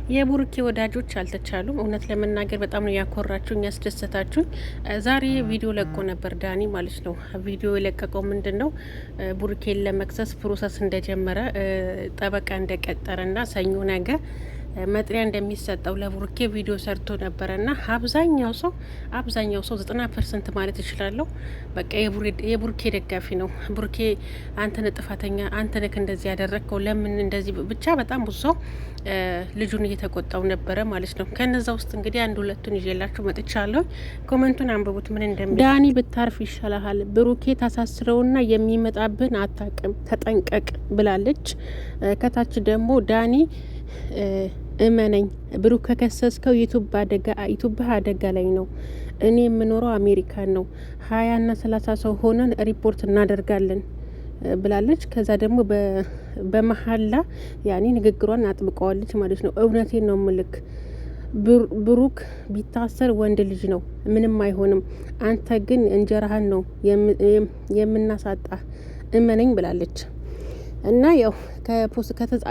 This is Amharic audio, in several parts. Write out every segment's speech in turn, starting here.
የቡሩኬ ወዳጆች አልተቻሉም። እውነት ለመናገር በጣም ነው ያኮራችሁኝ፣ ያስደሰታችሁኝ። ዛሬ ቪዲዮ ለቆ ነበር ዳኒ ማለት ነው። ቪዲዮ የለቀቀው ምንድን ነው ቡሩኬን ለመክሰስ process እንደጀመረ፣ ጠበቃ እንደቀጠረና ሰኞ ነገ መጥሪያ እንደሚሰጠው ለቡሩኬ ቪዲዮ ሰርቶ ነበረ እና አብዛኛው ሰው 90% ማለት እችላለሁ በቃ የቡሩኬ ደጋፊ ነው። ቡሩኬ አንተ ነህ ጥፋተኛ፣ አንተ ነህ እንደዚህ ያደረግከው፣ ለምን እንደዚህ ብቻ በጣም ብዙ ሰው ልጁን እየተቆጣው ነበረ ማለት ነው። ከነዛ ውስጥ እንግዲህ አንድ ሁለቱን ይዤላችሁ መጥቻለሁ። Comment ኡን አንብቡት ምን እንደሚ ዳኒ ብታርፍ ይሻልሃል፣ ብሩኬ ታሳስረውና የሚመጣብን አታቅም፣ ተጠንቀቅ ብላለች። ከታች ደግሞ ዳኒ እመነኝ ብሩክ ከከሰስከው ዩቱብህ አደጋ ላይ ነው። እኔ የምኖረው አሜሪካን ነው። 20ና 30 ሰው ሆነን ሪፖርት እናደርጋለን ብላለች። ከዛ ደግሞ በመሀላ ያኔ ንግግሯን አጥብቀዋለች ማለት ነው። እውነቴን ነው ምልክ ብሩክ ቢታሰር ወንድ ልጅ ነው፣ ምንም አይሆንም። አንተ ግን እንጀራህን ነው የምናሳጣ፣ እመነኝ ብላለች። እና ያው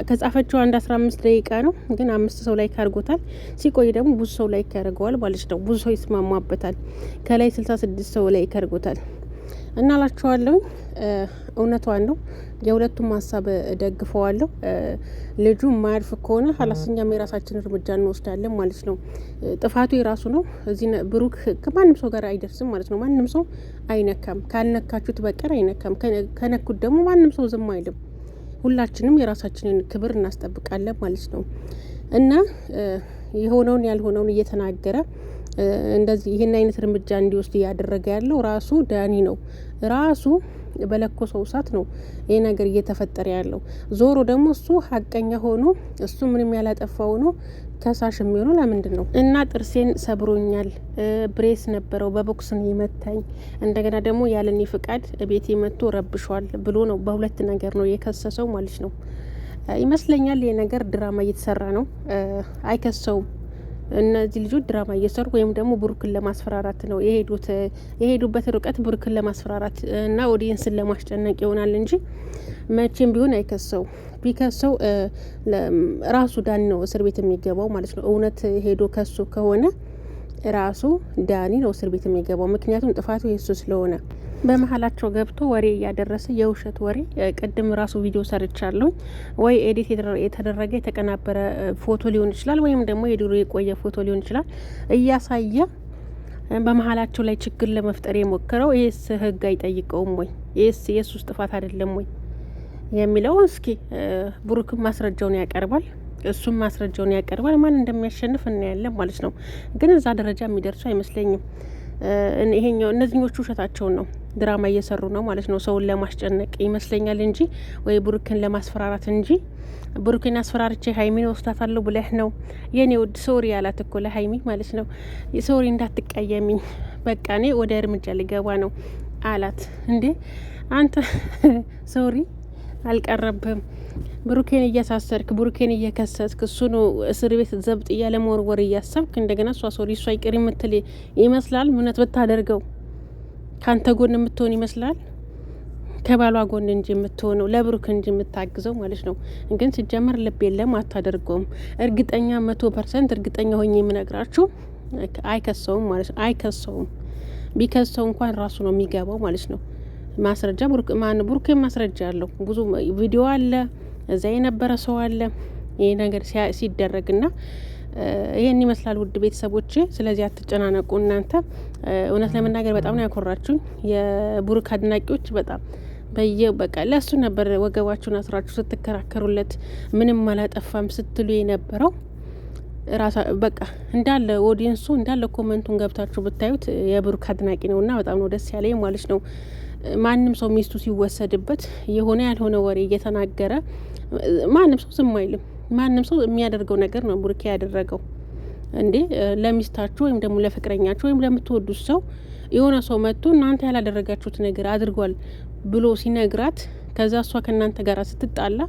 ከጻፈችው አንድ 15 ደቂቃ ነው፣ ግን አምስት ሰው like አድርጎታል። ሲቆይ ደግሞ ብዙ ሰው like ያደርገዋል ማለት ነው። ብዙ ሰው ይስማማበታል። ከላይ 66 ሰው like አድርጎታል። እና ላችኋለሁ እውነቷን ነው። የሁለቱም ሀሳብ ደግፈዋለሁ። ልጁ የማያልፍ ከሆነ ሀላስ እኛም የራሳችን እርምጃ እንወስዳለን ማለት ነው። ጥፋቱ የራሱ ነው። እዚህ ብሩክ ከማንም ሰው ጋር አይደርስም ማለት ነው። ማንም ሰው አይነካም። ካልነካችሁት በቀር አይነካም። ከነኩት ደግሞ ማንም ሰው ዝም አይልም። ሁላችንም የራሳችንን ክብር እናስጠብቃለን ማለት ነው። እና የሆነውን ያልሆነውን እየተናገረ እንደዚህ ይህን አይነት እርምጃ እንዲወስድ እያደረገ ያለው ራሱ ዳኒ ነው። ራሱ በለኮሰው እሳት ነው ይህ ነገር እየተፈጠረ ያለው። ዞሮ ደግሞ እሱ ሀቀኛ ሆኖ እሱ ምንም ያላጠፋ ሆኖ ከሳሽ የሚሆነው ለምንድን ነው? እና ጥርሴን ሰብሮኛል፣ brace ነበረው፣ በቦክስ ነው የመታኝ፣ እንደገና ደግሞ ያለኔ ፍቃድ ቤቴ መጥቶ ረብሿል ብሎ ነው። በሁለት ነገር ነው የከሰሰው ማለት ነው ይመስለኛል። ይህ ነገር ድራማ እየተሰራ ነው። አይከሰውም። እነዚህ ልጆች ድራማ እየሰሩ ወይም ደግሞ ብሩክን ለማስፈራራት ነው የሄዱት። የሄዱበት ርቀት ብሩክን ለማስፈራራት እና ኦዲየንስን ለማስጨነቅ ይሆናል እንጂ መቼም ቢሆን አይከሰው። ቢከሰው ራሱ ዳኒ ነው እስር ቤት የሚገባው ማለት ነው። እውነት ሄዶ ከሱ ከሆነ ራሱ ዳኒ ነው እስር ቤት የሚገባው፣ ምክንያቱም ጥፋቱ የሱ ስለሆነ። በመሀላቸው ገብቶ ወሬ እያደረሰ የውሸት ወሬ ቅድም ራሱ ቪዲዮ ሰርቻለሁ ወይ edit የተደረገ የተቀናበረ ፎቶ ሊሆን ይችላል፣ ወይም ደግሞ የድሮ የቆየ ፎቶ ሊሆን ይችላል እያሳየ በመሀላቸው ላይ ችግር ለመፍጠር የሞከረው ይህስ ሕግ አይጠይቀውም ወይ? ይህስ የሱስ ጥፋት አይደለም ወይ የሚለው እስኪ ብሩክም ማስረጃውን ያቀርባል፣ እሱም ማስረጃውን ያቀርባል። ማን እንደሚያሸንፍ እናያለን ማለት ነው። ግን እዛ ደረጃ የሚደርሱ አይመስለኝም። ይሄኛው እነዚህኞቹ ውሸታቸውን ነው፣ ድራማ እየሰሩ ነው ማለት ነው። ሰውን ለማስጨነቅ ይመስለኛል እንጂ ወይ ብሩክን ለማስፈራራት እንጂ ብሩክን አስፈራርቼ ሀይሚን ወስዳታለሁ ብለህ ነው የኔ ውድ sorry ያላት እኮ ለሀይሚ ማለት ነው። Sorry እንዳትቀየሚኝ፣ በቃ እኔ ወደ እርምጃ ሊገባ ነው አላት። እንዴ አንተ sorry አልቀረብህም። ብሩኬን እያሳሰርክ፣ ብሩኬን እየከሰስክ፣ እሱ ነው እስር ቤት ዘብጥ እያለ መወርወር እያሰብክ እንደገና እሷ sorry እሷ ይቅር የምትል ይመስላል። እውነት ብታደርገው ከአንተ ጎን የምትሆን ይመስላል? ከባሏ ጎን እንጂ የምትሆነው፣ ለብሩክ እንጂ የምታግዘው ማለት ነው። ግን ሲጀመር ልብ የለም፣ አታደርገውም። እርግጠኛ 100% እርግጠኛ ሆኜ የምነግራችሁ አይከሰውም ማለት ነው። አይከሰውም። ቢከሰው እንኳን ራሱ ነው የሚገባው ማለት ነው። ማስረጃ ብሩክ ማን ብሩኬ ማስረጃ አለው። ብዙ ቪዲዮ አለ፣ እዛ የነበረ ሰው አለ። ይሄ ነገር ሲደረግና ይሄን ይመስላል ውድ ቤተሰቦች። ስለዚህ አትጨናነቁ እናንተ። እውነት ለመናገር በጣም ነው ያኮራችሁኝ የብሩክ አድናቂዎች። በጣም በየ በቃ ለእሱ ነበር ወገባችሁን አስራችሁ ስትከራከሩለት ምንም አላጠፋም ስትሉ የነበረው። ራሳ በቃ እንዳለ audience ኡ እንዳለ comment ኡን ገብታችሁ ብታዩት የብሩክ አድናቂ ነው እና በጣም ነው ደስ ያለኝ ማለት ነው። ማንም ሰው ሚስቱ ሲወሰድበት የሆነ ያልሆነ ወሬ እየተናገረ ማንም ሰው ዝም አይልም። ማንም ሰው የሚያደርገው ነገር ነው ብሩኬ ያደረገው። እንዴ ለሚስታችሁ ወይም ደግሞ ለፍቅረኛችሁ ወይም ለምትወዱት ሰው የሆነ ሰው መጥቶ እናንተ ያላደረጋችሁት ነገር አድርጓል ብሎ ሲነግራት ከዛ እሷ ከእናንተ ጋር ስትጣላ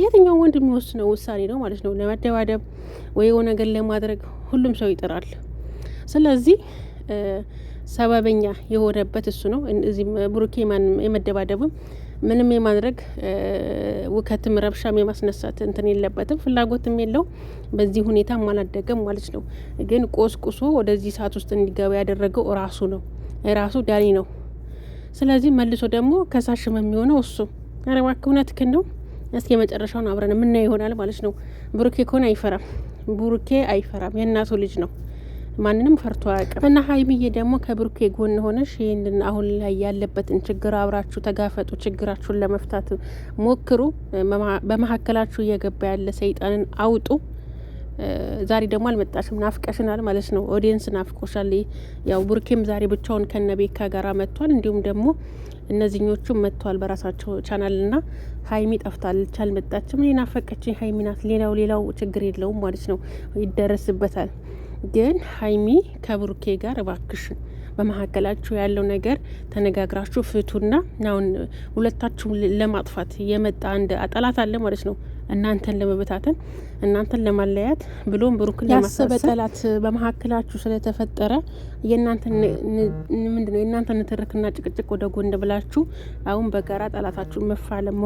የትኛው ወንድ የሚወስነው ውሳኔ ነው ማለት ነው። ለመደባደብ ወይ የሆነ ነገር ለማድረግ ሁሉም ሰው ይጥራል። ስለዚህ ሰበበኛ የሆነበት እሱ ነው። እዚህ ብሩኬ ማንም የመደባደብም ምንም የማድረግ ውከትም ረብሻም የማስነሳት እንትን የለበትም፣ ፍላጎትም የለው። በዚህ ሁኔታም አላደገም ማለት ነው። ግን ቆስቁሶ ወደዚህ ሰዓት ውስጥ እንዲገባ ያደረገው ራሱ ነው፣ ራሱ ዳኒ ነው። ስለዚህ መልሶ ደግሞ ከሳሽም የሚሆነው እሱ። ኧረ እባክህ እውነትህን ነው። እስኪ የመጨረሻውን አብረን የምናየው ይሆናል ማለት ነው። ብሩኬ ከሆነ አይፈራም፣ ብሩኬ አይፈራም። የእናቱ ልጅ ነው። ማንንም ፈርቶ አያውቅም። እና ሀይሚዬ ደግሞ ከብሩኬ ጎን ሆነሽ ይህንን አሁን ላይ ያለበትን ችግር አብራችሁ ተጋፈጡ፣ ችግራችሁን ለመፍታት ሞክሩ። በመካከላችሁ እየገባ ያለ ሰይጣንን አውጡ። ዛሬ ደግሞ አልመጣሽም፣ ናፍቀሽናል ማለት ነው። Audience ናፍቆሻል። ያው ብሩኬም ዛሬ ብቻውን ከነቤካ ጋር መጥቷል። እንዲሁም ደግሞ እነዚህኞቹም መጥተዋል በራሳቸው ቻናል ና ሀይሚ ጠፍታለች፣ አልመጣችም። እኔ ናፈቀችኝ ሀይሚ ናት። ሌላው ሌላው ችግር የለውም ማለት ነው፣ ይደረስበታል። ግን ሀይሚ ከብሩኬ ጋር እባክሽን በመካከላችሁ ያለው ነገር ተነጋግራችሁ ፍቱና፣ አሁን ሁለታችሁ ለማጥፋት የመጣ አንድ ጠላት አለ ማለት ነው። እናንተን ለመበታተን እናንተን ለማለያት ብሎም ብሩክን ያሰበ ጠላት በመካከላችሁ ስለተፈጠረ የእናንተን ምንድነው የእናንተን ንትርክና ጭቅጭቅ ወደ ጎን ብላችሁ አሁን በጋራ ጠላታችሁን መፋለም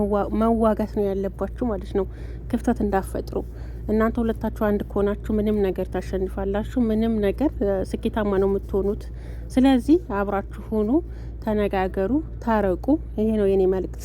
መዋጋት ነው ያለባችሁ ማለት ነው። ክፍተት እንዳፈጥሩ እናንተ ሁለታችሁ አንድ ከሆናችሁ ምንም ነገር ታሸንፋላችሁ። ምንም ነገር ስኬታማ ነው የምትሆኑት። ስለዚህ አብራችሁ ሁኑ፣ ተነጋገሩ፣ ታረቁ። ይሄ ነው የኔ መልእክት።